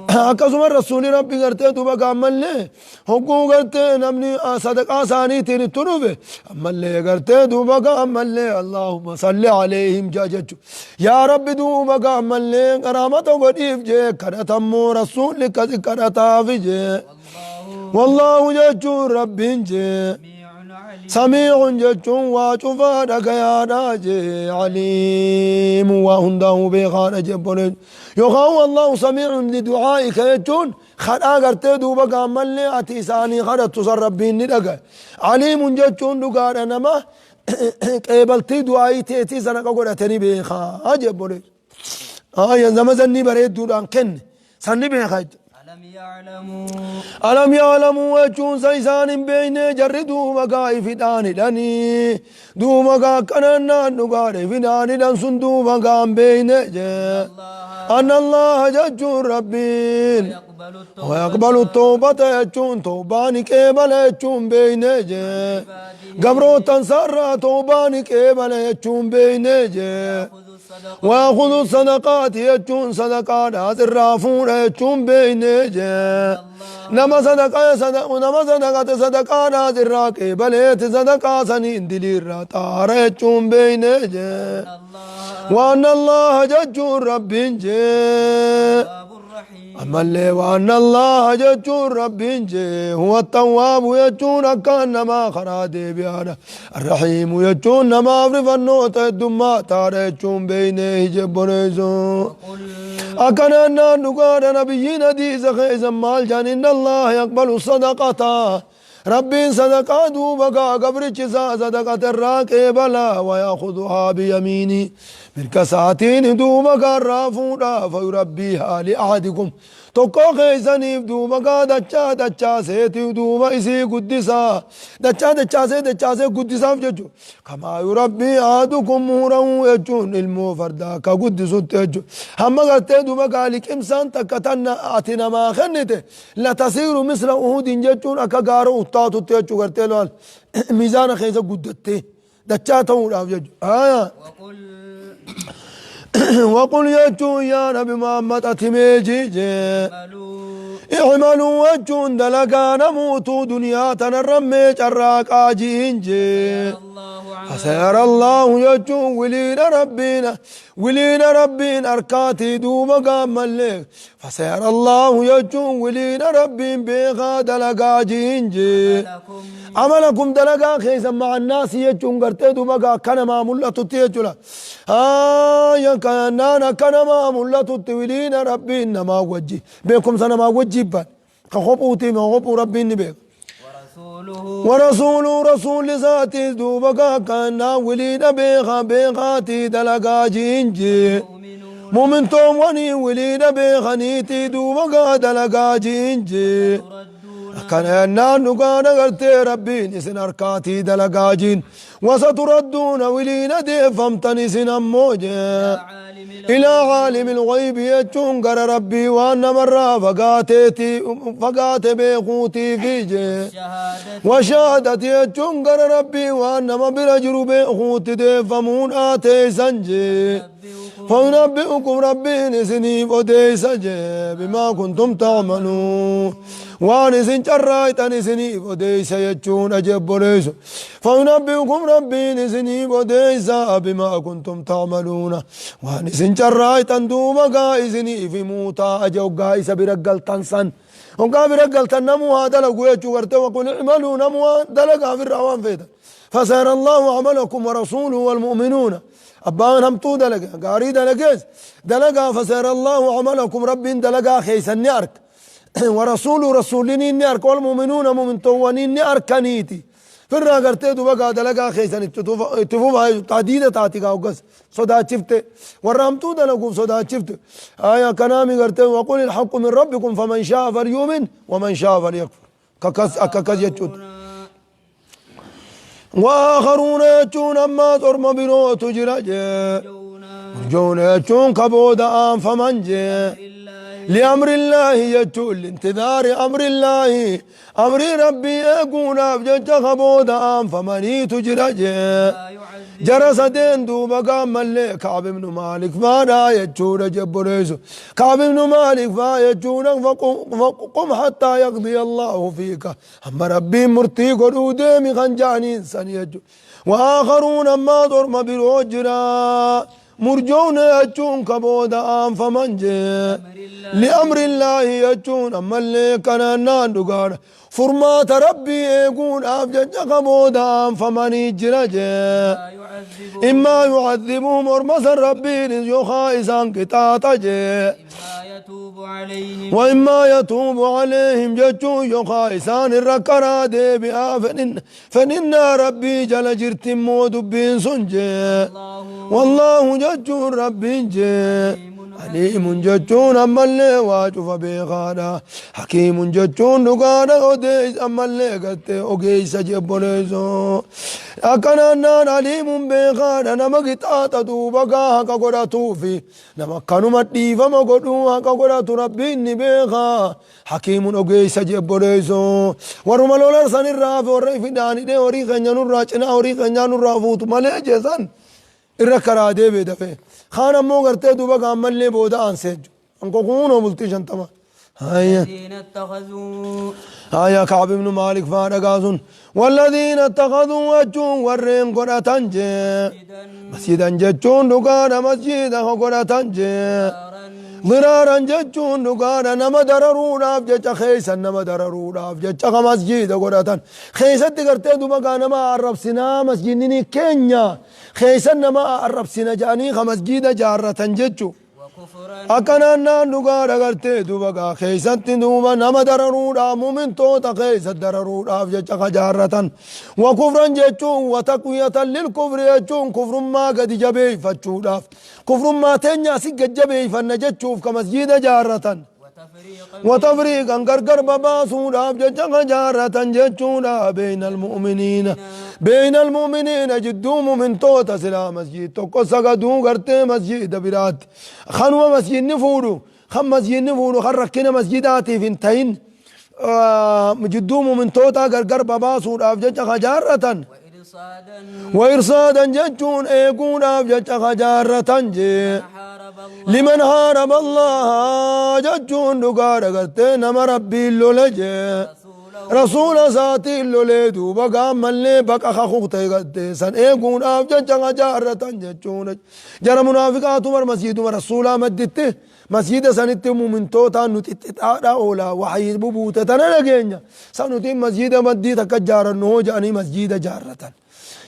Akkasuma rasuulli rabbi gartee duuba gaammallee hogguu gartee namni sadaqaa isaaniitiin itti dhufe ammallee gartee duuba gaammallee Allahumma salli alayhim jaa jechuudha. Yaa rabbi duuba gaammallee karaamata godhiif jee kadhatammoo rasuulli akkasi kadhataafi jee. والله Wallaahu jechuun rabbiin jee. سميع عليم سميع jechuun waa cufaa dhagayaadha jee aliimu waa hundaa'uu beekaadha jee boleen yookaan wallaahu samiicun liducaa'ika jechuun kadhaa gartee duuba gaammallee ati isaanii kadhattu san rabbiin ni dhagaya aliimun jechuun dhugaadha nama qeebaltii du'aa'ii teetii sana ka godhatanii beekaa jee boleen nama zanni bareedduudhaan kenne sanni beekaa jechuudha. ألم يعلموا Alam ya'lamuu jechuun sa isaan hin beekne jarri duuba gaa ifidhaan hidhanii duuba gaa akkanannaan dhugaadha ifidhaan hidhan sun duuba gaa hin beekne jee. الله Anna Allaha jechuun Rabbiin يقبل التوبة ويقبل التوبة jechuun tawbaa ni qeebala jechuun beekne jee. عباده Gabrootan sarraa tawbaa ni qeebala jechuun beekne jee. يأخذ الصدقة ويأخذ الصدقات jechuun sadaqaadhaas irraa fuudha jechuun beekne jee. الله Nama sadaqa nama sadaqate sadaqaadhaas irraa qeebaleeti sadaqaa saniin diliirraa xaara jechuun beekne jee. الله Waan Allaha jechuun Rabbiin jee. تواب رحيم Ammallee waan Allaha jechuun Rabbiin jee. Huwa tawwaabu jechuun akkaan namaa karaa deebi'aadha. Arrahiimu jechuun namaaf rifannoota heddummaa taadha jechuun beekne hijebboneessu. قل Akkanaan naan dhugaadha nabiyyiin hadiisa keessa maal jedhan inna Allaha yaqbalu sadaqata. Rabbiin sadaqaa duuba gaa gabrichi isaa sadaqata irraa qeebala wayaakuduhaa biyamiini. Mirga isaatiin duuba gaa irraa fuudha fayurabbiihaa li'ahadikum. Tokkoo keessaniif duuba gaa dachaa dachaaseeti duuba isii guddisaa. Dachaa dachaasee dachaasee guddisaaf jechuudha. Kamaa yurabbii ahadukum muhurahu jechuun ilmoo fardaa akka guddisutti jechuudha. Hamma gartee duuba gaa liqimsaan takka tan ati namaa kennite latasiiru misla uhudin jechuun akka gaara uttaatutti jechuudha gartee laal miizaana keessa guddattee dachaa ta'uudhaaf jechuudha. وقل وقل jechuun yaa nabi Muhammad ati meejii jee. اعملوا اعملوا jechuun dalagaa namuutuu duniyaa tanarra mee carraaqaa ji'in jee. الله عملكم فسيرى الله jechuun wiliina rabbiin wiliina rabbiin harkaatii duuba gaammallee فسيرى الله jechuun wiliina rabbiin beekaa dalagaa ji'in jee. لكم عملكم dalagaa keessa maca annaasi jechuun gartee duuba gaa akka namaa mul'atutti jechuudha. Haaya kanaan akka namaa mul'atutti wiliina rabbiin namaa wajji beekumsa namaa wajji ban ka kophuutii ma kophuu rabbiin ni beeka. ورسوله ورسوله رسول isaatiis duuba gaa kanaan wiliina beekaa beekaatii dalagaa ji'in jee. المؤمنون Mumintoowwanii wiliina beekaniitii duuba gaa dalagaa ji'in jee. تردون Akkana jennaan dhugaan agartee Rabbiin isin harkaatii dalagaa jiin. Wasaturadduuna wiliina deeffamtan isin ammoo jee. عالم Ilaa caalimil ghaybi jechuun gara Rabbii waan namarraa fagaateetii fagaate beekuutiifi jee. الشهادة Washaadati jechuun gara Rabbii waan nama bira jiru beekuutti deeffamuun aateessan jee. ينبئكم فينبئكم ربين إسنيف أديس بما كنتم تعملون وان إسن جرايتن إسنيف أديس يجون أجب ليس فينبئكم ربين إسنيف أديس بما كنتم تعملون وان إسن جرايتن دوما إسنيف موتا أجو قايس برقل تنسن وقا برقل تنمو هذا لقوا يجو وقل اعملوا نمو دلقا في الروان فيتا فسيرى الله عملكم ورسوله والمؤمنون abbaan hamtuu dalaga gaarii dalagees dalagaa fasayara allahu camalakum rabbiin dalagaa keeysan ni arka warasuulu rasuuliniin ni arka walmuminuuna mumintoowwaniin ni arkaniiti firraa gartee duba gaa dalagaa keeysan itti fufaa tadiida taati gaa hoggas sodaachifte warra hamtuu dalaguuf sodaachifte aya kanaami gartee waqul ilhaqu min rabbikum faman shaa falyumin waman shaa falyakfur kakas akka akkas jechuudha وآخرون يجون أما ترم بروت جرا يرجون مرجون يجون كبود آن فمن جي الله لأمر الله يجون لانتظار أمر الله أمر ربي يقول أبجد كبود آن فمن تجرا لا يعذب jara sadeen duuba gaammallee Ka'ab ibnu Maalik faadhaa jechuudha jebboleessu. Ka'ab ibnu Maalik faa jechuudha faqum hattaa yaqdiya Allahu fiika. Amma Rabbiin murtii godhuu deemi kan ja'aniin san jechuudha. Waakharuun ammaa torma biroo jira. Murjoona jechuun ka booda aanfaman jee. أمر الله لأمر الله jechuun ammallee kanaan naan dhugaadha. Furmaata Rabbii eeguudhaaf jecha ka booda aanfamanii jira jee. ما يعذبهم Immaa yu'adhibuhum orma san Rabbiinis yookaa isaan qixaaxa jee. إما يتوب عليهم وإما يتوب عليهم jechuun yookaa isaan irra karaa deebi'aa fedhinnaa Rabbii jala jirti immoo dubbiin sun jee. الله Wallaahu jechuun Rabbiin jee. Aliimun jechuun ammallee waa cufa beekaadha. Hakiimun jechuun dhugaadha odeessa ammallee gartee ogeessa jebboleessoo. Akkanaan naan aliimun beekaadha nama qixaaxa duuba gaa haqa godhatuufi nama akkanuma dhiifama godhuu haqa godhatu Rabbiin ni beekaa. Hakiimun ogeessa jebboleessoo. Warruma lola sanirraa fi warra ifidhaan hidhee horii keenya nurraa cinaa horii keenyaa nurraa fuutu malee jeesan. Irra karaa deebi'e dafee. Kaan ammoo gartee duuba gaammallee booda aansee jechuudha. Anko kunoo bultii 50. Hayya. الذين اتخذوا Hayya Ka'ab ibn Maalik faa dhagaa sun. Walladhiina ittakhaduu jechuun warreen godhatan jee. مسجدا Masjidan jechuun dhugaadha masjida ka godhatan jee. ضرارا Diraaran jechuun dhugaadha nama dararuudhaaf jecha keessa nama dararuudhaaf jecha ka masjida godhatan. Keessatti gartee duuba gaa nama arrabsinaa masjidni ni keenya. Keessa nama arrabsina jedhanii ka masjida jaarratan jechuu. وكفرا Akkanaan naan dhugaadha gartee duuba gaa keessatti duuba nama dararuudhaaf mumintoota keessa dararuudhaaf jecha ka jaarratan. Wa kufran jechuun wa taqwiyatan lil kufri jechuun kufrummaa gadi jabeeffachuudhaaf. Kufrummaa teenya asi gad jabeeffanna jechuuf ka masjida jaarratan. وتفريقا وتفريقا غرغر بباسوداف جچا جارة جچودا بين المؤمنين بين المؤمنين جدو مؤمن توتا سلا مسجد tokko sagaduu gartee masjida biraatti kanuma masjidni fuudhu kan masjidni fuudhu kan rakkina masjidaatiif hin ta'in jidduu mu'mintoota gargar babaasuudhaaf jecha ka jaarratan. وإرصادا وإرصادا jechuun eeguudhaaf jecha ka jaarratan jee. حارب الله liman haaraba allaha jechuun dhugaadha gartee nama Rabbiin lole jee. رسوله Rasuula isaatiin lolee duuba gaammallee baqa kakukte gartee san eeguudhaaf jecha ka jaarratan jechuun. Jara munaafiqaatu bar masjiduma rasuulaa madditti masjida sanitti mu'mintootaan nu xixxixaadha oola waxyii bubuute tana dhageenya. San nuti masjida maddii takka jaarannu hoo jedhanii masjida jaarratan.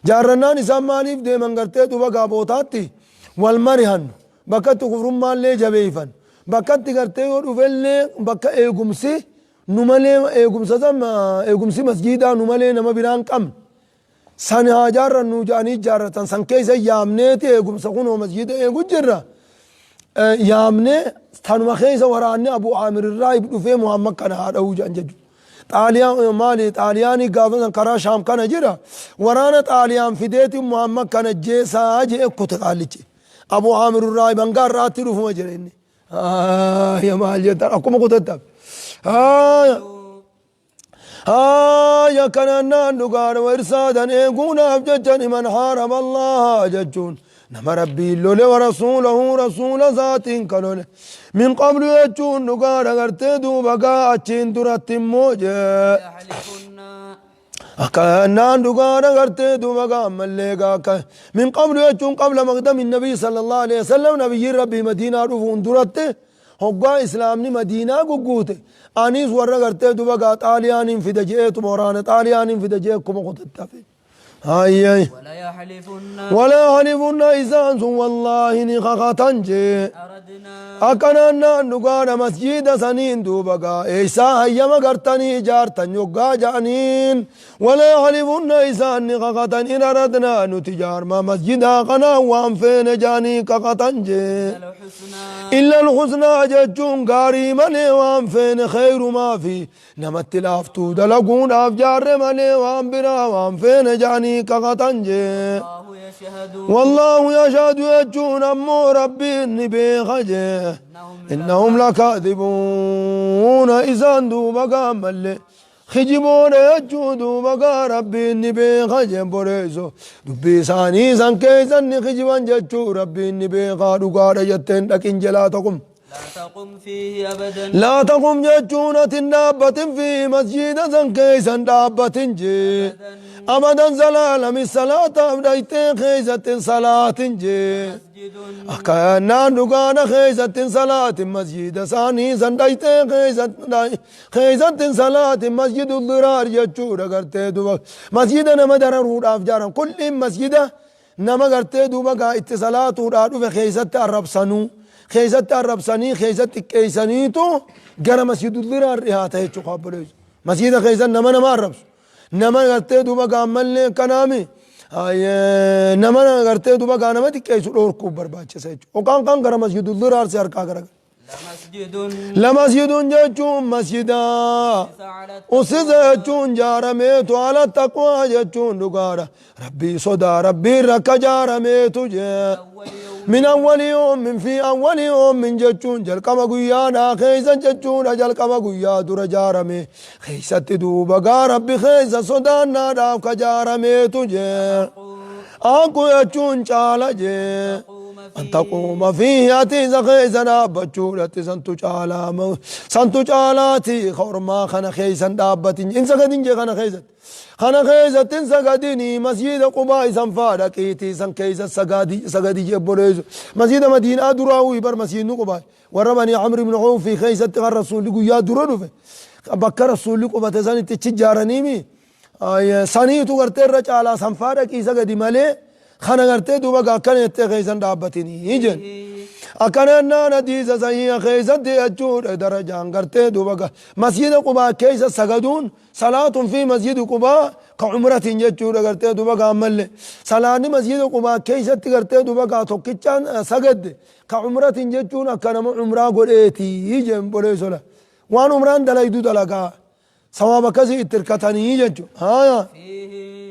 Jaarrannaan isaan maaliif deeman gartee duuba gaabootaatti wal marihannu bakkatti kufrummaallee jabeeffan bakkatti gartee yoo dhufellee bakka eegumsi nu malee eegumsa san eegumsi masjidaa nu malee nama biraan qabne san haa jaarrannu jedhanii jaarratan san keessa yaamneeti eegumsa kunoo masjida eegu jirra. Yaamnee tanuma keessa waraanni Abu Aamir irraa dhufee Muhammad kana haa dha'uu jedhan jechuudha. Xaaliyaan maali Xaaliyaanii gaafa san karaa Shaam kana jira waraana Xaaliyaan fideeti Muhammad kana jeesaa jee kute qaallichi. Abu Aamir irraa bangaa irraatti dhufuma jedhe inni. Ya maal jettan akkuma kutettaaf. Haaya kanaan naan dhugaadha wa irsaadan eeguudhaaf jecha liman haaraba Allaha jechuun nama Rabbiin lole wa rasuulahu rasuula isaatiin ka lole. Min qablu jechuun dhugaadha gartee duuba gaa achiin duratti immoo jee. يحلفن Akkanaan dhugaadha gartee duuba gaa ammallee gaa akka min qablu jechuun qabla maqdami nabii sallallahu alaihi wasallam nabiyyiin Rabbii Madiinaa dhufuun duratti hoggaa islaamni Madiinaa gugguute anis warra gartee duuba gaa Xaaliyaaniin fida je'eetuma waraana Xaaliyaaniin fida je'e akkuma kutetti hafe. Hayyay. وليحلفن Wala yahlifunna isaan sun wallaahi ni kakatan jee. أردنا Akkanaan naan dhugaadha masjida saniin duuba gaa eessaa hayyama gartanii ijaartan yoggaa ja'aniin wala yahlifunna isaan ni kakatan in aradnaa nuti jaarma masjidaa kanaan waan feene ja'anii kakatan jee. الحسنى Illa alhusnaa jechuun gaarii malee waan feene kheyrumaa fi namatti laaftuu dalaguudhaaf jaarre malee waan biraa waan feene ja'anii kakatan jee. الله يشهد والله يشهد jechuun ammoo Rabbiin ni beeka jee. إنهم إنهم لكاذبون isaan duuba gaammallee kijiboodha jechuu duuba gaa Rabbiin ni beeka jee boreeso dubbii isaanii san keessan ni kijiban jechuu Rabbiin ni beekaa dhugaadha jetteen dhaqin jalaa tokkum. لا تقم فيه أبدا. Laa taqum jechuun ati hin dhaabbatin fi masjida san keessa hin dhaabbatin jee. Abadan zalaalami salaataaf dhaytee keessatti hin salaatin jee. مسجد Akkannaan dhugaadha keessatti hin salaatin masjida isaanii san dhaytee keessatti hin salaatin masjidu diraar jechuudha gartee duuba masjida nama dararuudhaaf jaaran kulliin masjida nama gartee duuba gaa itti salaatuudhaa dhufe keessatti arrabsanuu keessatti arrabsanii keessatti xiqqeessaniitu gara masjidu diraar dhihaata jechuudha obboleessu masjida keessatti nama nama arrabsu nama gartee duuba gaa ammallee akkanaami nama gartee duuba gaa nama xiqqeessu dhoorkuuf barbaachisa jechuudha. Okaan kan gara masjidu diraar si harkaa gara. لمسجد Lamasjidun jechuun masjida. على Usisa jechuun jaarameetu ala taqwaa jechuun dhugaadha. Rabbii sodaa rabbiin rakka jaarameetu jee. أول يوم من أول يوم في أول يوم jechuun jalqaba guyyaadhaa keessa jechuudha jalqaba guyyaa dura jaarame keessatti duuba gaa rabbi keessa sodaannaadhaaf ka jaarameetu jee. Akku jechuun caala jee. تقوم An فيه taquuma fiihi ati isa keessa dhaabbachuudhatti santu caalaa santu caalaati ka ormaa kana keessan dhaabbatin in sagadin jee kana keessatti kana keessatti hin sagadini masjida Qubaa isan faa dhaqiitii san keessa sagadi jee obboleessu masjida Madiinaa duraa wii bar masjidni Qubaa warra Banii Amri ibn Awfi keessatti kan rasuulli guyyaa dura dhufe bakka rasuulli qubate sanitti ichi ijaaraniimi saniitu gartee irra caalaa san faa dhaqii sagadi malee kana gartee duuba akkana jettee keessan dhaabbatinii jen akkana jennaan hadiisa sahiha keessatti jechuudha darajaan gartee duuba masjida Qubaa keessa sagaduun salaatun fi masjidi Qubaa ka umratiin jechuudha gartee duuba ammallee salaanni masjida Qubaa keessatti gartee duuba tokkichaan sagadde ka umratiin jechuun akka nama umraa godheetii jeen boleessola waan umraan dalaydu dalagaa sawaaba akkasii itti hirkatanii jechuudha haya. فيه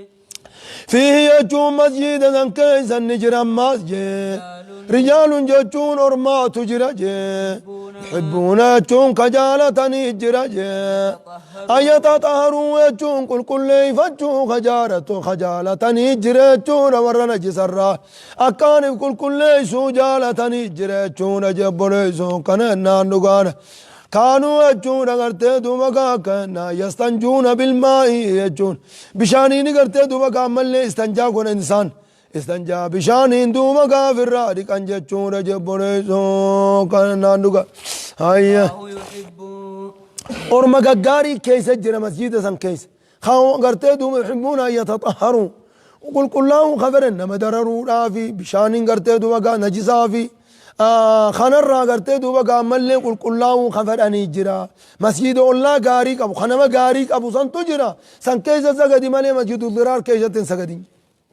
فيه jechuun masjida san keessa ni jira ammaas jee. رجال jechuun ormaatu jira jee. يحبون jechuun ka jaalatanii jira jee. أن يتطهروا jechuun qulqulleeffachuu ka jaalatu ka jaalatanii jira jechuudha warra najisarraa akkaaniif qulqulleessuu jaalatanii jira jechuudha jebboleessuu kana jennaan dhugaadha. كانوا jechuudha gartee duuba akkana يستنجون بالماء jechuun bishaaniin gartee duuba ammallee istanjaa godhan insaan istanjaa bishaaniin duuba gaafirraa dhiqan jechuudha jebboleessoo kanaan dhuga hayya. الله يحب Orma gaggaarii keessa jira masjida san keessa gartee duuba يحبون أن يتطهروا qulqullaa'uu kafaran nama dararuudhaafi bishaaniin gartee duuba gaa najisaafi kanarraa gartee duuba gaa ammallee qulqullaa'uu kafadhanii jira masjida ollaa gaarii qabu kanama gaarii qabu santu jira san keessa sagadi malee masjidu diraar keessatti hin sagadin.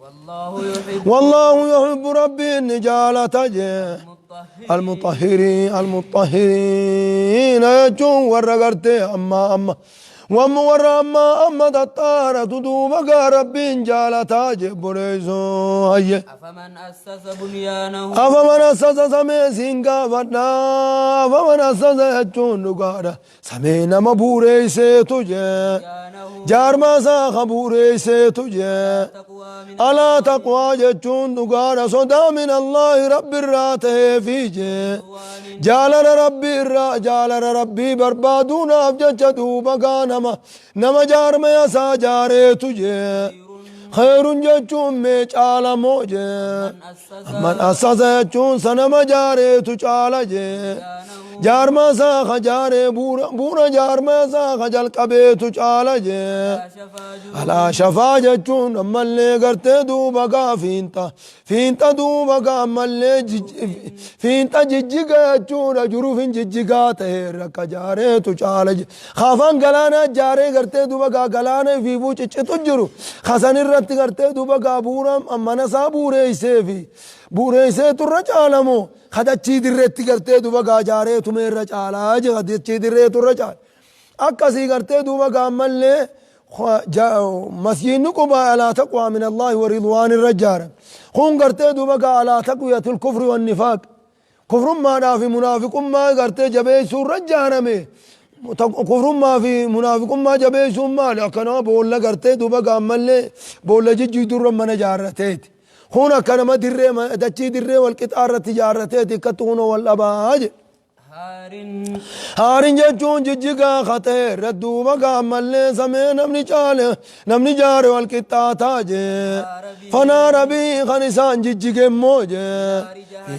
والله يحب والله يحب ربي jaalata jee. المطهرين. المطهرين المطهرين jechuun warra gartee amma amma wamma warra amma amma tattaaratu duuba gaa rabbiin jaalataa jee boleessoo hayye. أفمن أسس بنيانه أفمن أسس samee siin gaafadha أفمن أسس jechuun dhugaadha samee nama bu'uureesseetu jee. بنيانه Jaarmaa isaa ka bu'uureesseetu jee. تقوى من على تقوى jechuun dhugaadha sodaa من الله rabbi irraa ta'eefi jee. Jaalala rabbii irraa jaalala rabbii barbaaduudhaaf jecha duuba gaa nama nama jaarmaya isaa jaareetu jee. خير jechuun mee caalamoo jee. من أسس من أسس jechuun sanama jaareetu caala jee. Jaarmaa isaa ka jaaree bu'uura jaarmaa isaa ka jalqabeetu caala jee. شفا جرف على شفا jechuun ammallee gartee duuba gaa fiinxa fiinxa duuba gaa ammallee fiinxa jijjiga jechuudha juruufin jijjigaa ta'e rakka jaareetu caala kaafaan galaanaa jaaree gartee duuba gaa galaana fiifuu ciccitu jiru kasan irratti gartee duuba gaa bu'uura mana isaa bu'uureesseefi bu'uureesseetu irra caalamoo kadachii dirreetti gartee duuba gaa jaareetu meerra caalaa je kadachii dirreetu irra caala akkasii gartee duuba gaa ammallee masjidni Qubaa على تقوى من الله ورضوان الرجال kun gartee duuba gaa على تقوية الكفر والنفاق kufrummaadhaa fi munaafiqummaa gartee jabeessuu irra ijaarame kufrummaa fi munaafiqummaa jabeessuun maali akkanama boolla gartee duuba gaa ammallee boolla jijjiidurra mana jaarrateeti kun akkanama dirree dachii dirree wal qixaa irratti jaarrateeti akkatti kunoo wal dhabaa jedhe. هار Haarin jechuun jijjigaa katee irra duuba gaammallee samee namni caale namni jaare wal qixxaataa jee. Fanaa rabii kan isaan jijjige immoo jee.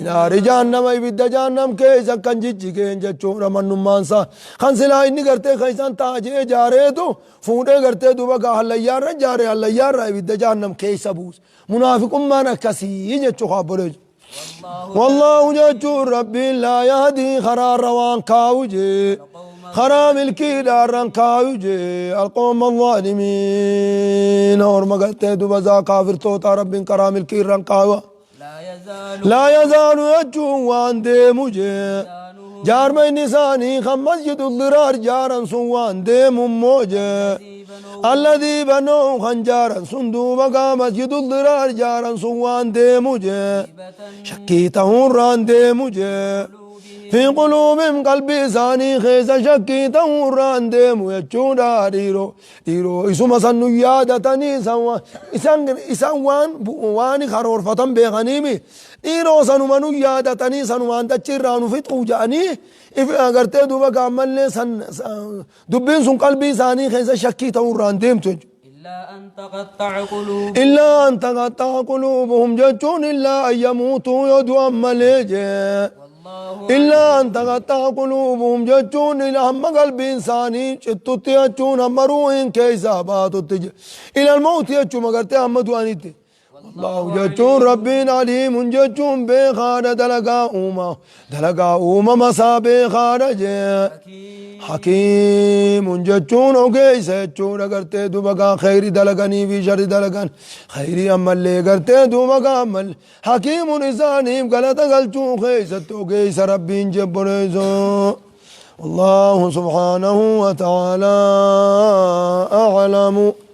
Naari jahannama ibidda jahannam keessa kan jijjigeen jechuudha mannummaansa. Kan silaa inni gartee kan isaan taajee jaareetu fuudhee gartee duuba gaa hallayyaarra jaare hallayyaarra ibidda jahannam keessa buuse. Munaafiqummaan akkasii jechuu kaabbolee. والله والله جچون ربي لا يهدي خرا روان كاوجي خرا ملكي دارن كاوجي القوم الظالمين اور مغته دبزا كافر توتا رب كرا ملكي رن كاوا لا يزال لا يزال يجون وان ديمجي لسانه جار میں نسانی خم مسجد الضرار جارن سوان ديم موجه بنو الذي بنو خنجارا صندوق مسجد الضرار جارا سوان ديمجي ريبة shakkii ta'uurraan deemu jee fi quluubim qalbii isaanii keessa shakkii ta'uurraan deemu jechuudha dhiiroo dhiiroo isuma san nu yaadatanii isan waan isan isan waan waan karoorfatan beekaniimi dhiiroo sanuma nu yaadatanii sanumaan dachirraa nu fixuu jedhanii if agartee duuba gaammallee san dubbiin sun qalbii isaanii keessa shakkii ta'uurraan deemtu jechuudha. إلا أن تقطع قلوب إلا أن تقطع قلوبهم جتون إلا أن يموتوا يدعوا مليجي والله إلا أن تقطع قلوبهم جتون إلى هم قلب إنساني شتوتي جتون هم روحين كيسا باتوتي إلى الموت يجو مغرتي هم دوانيتي والله جتون ربين عليم جتون بخارة دلقا أوما دلقا أوما مسا بخارة جي حكيم حكيم جتون ogeessa jechuudha gartee duuba gaa kheyri dalaganii fi sharri dalagan kheyrii ammallee gartee duuba gaa ammallee hakiimun isaaniif galata galchuu keessatti ogeessa rabbiin jebboleessu والله سبحانه وتعالى أعلم.